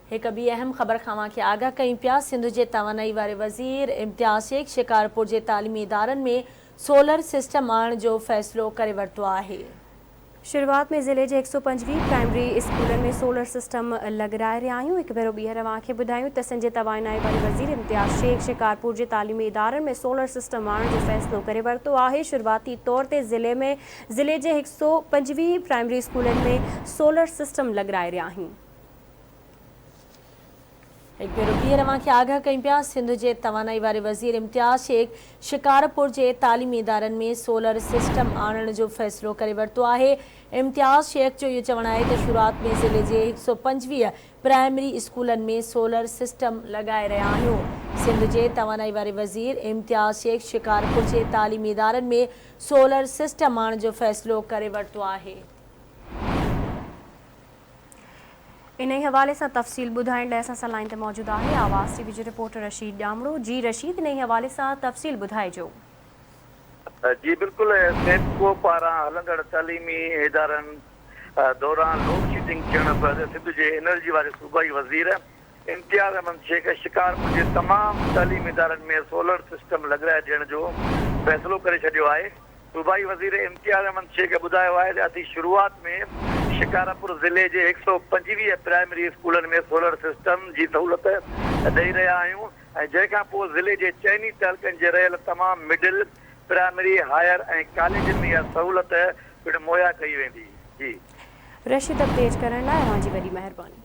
هڪ ٻي اهم خبر کان اوهان کي آگاهه ڪيون پيا، سنڌ جي توانائي واري وزير امتياز شيخ شڪارپور جي تعليمي ادارن ۾ سولر سسٽم آڻڻ جو فيصلو ڪري ورتو آهي. شروعات ۾ ضلعي جي 125 پرائمري اسڪولن ۾ سولر سسٽم لڳرائي رهيا آهيون. هڪ ڀيرو ٻيهر اوهان کي ٻڌايون ته سنڌ جي توانائي واري وزير امتياز شيخ شڪارپور جي تعليمي ادارن ۾ سولر سسٽم آڻڻ جو فيصلو ڪري ورتو آهي. شروعاتي طور تي ضلعي ۾ ضلعي جي 125 پرائمري اسڪولن ۾ سولر سسٽم لڳرائي رهيا آهيون. هڪ ڀيرو ٻيهر اوهان کي آگاهه ڪيون پيا، سنڌ جي توانائي واري وزير امتياز شيخ شڪارپور جي تعليمي ادارن ۾ سولر سسٽم آڻڻ جو فيصلو ڪري ورتو آهي. امتياز شيخ جو اهو چوڻ آهي ته شروعات ۾ ضلعي جي 125 پرائمري اسڪولن ۾ سولر سسٽم لڳائي رهيا آهيون. سنڌ جي توانائي واري وزير امتياز شيخ شڪارپور جي تعليمي ادارن ۾ سولر سسٽم آڻڻ جو فيصلو ڪري ورتو آهي. انهي حوالي سان تفصيل ٻڌائڻ لاء اسان سان لائين تي موجود آهي آواز ٽي وي جو رپورٽر رشيد ڄامڙو جي رشيد انهي حوالي سان تفصيل ٻڌائجو. جي بلڪل سيپڪو پاران هلندڙ تعليمي ادارن دوران لوڊشيڊنگ ٿيڻ بعد سنڌ جي انرجي واري صوبائي وزير امتياز احمد شيخ شڪارپور جي تمام تعليمي ادارن ۾ سولر سسٽم لڳرائي ڏيڻ جو فيصلو ڪري ڇڏيو آهي. صوبائي وزير امتياز احمد شيخ ٻڌايو آهي ته اسين شروعات ۾ شڪارپور ضلعي جي 125 پرائمري اسڪولن ۾ سولر سسٽم جي سهولت ڏئي رهيا آهيون ۽ جنهن کان پوء ضلعي جي چئني تعلقن جي رهيل تمام مڊل، پرائمري، هائر ۽ ڪاليجن ۾ اها سهولت پڻ مهيا ڪئي ويندي. جي. رشيد اپڊيٽ ڪرڻ لاء اوهان جي وڏي مهرباني.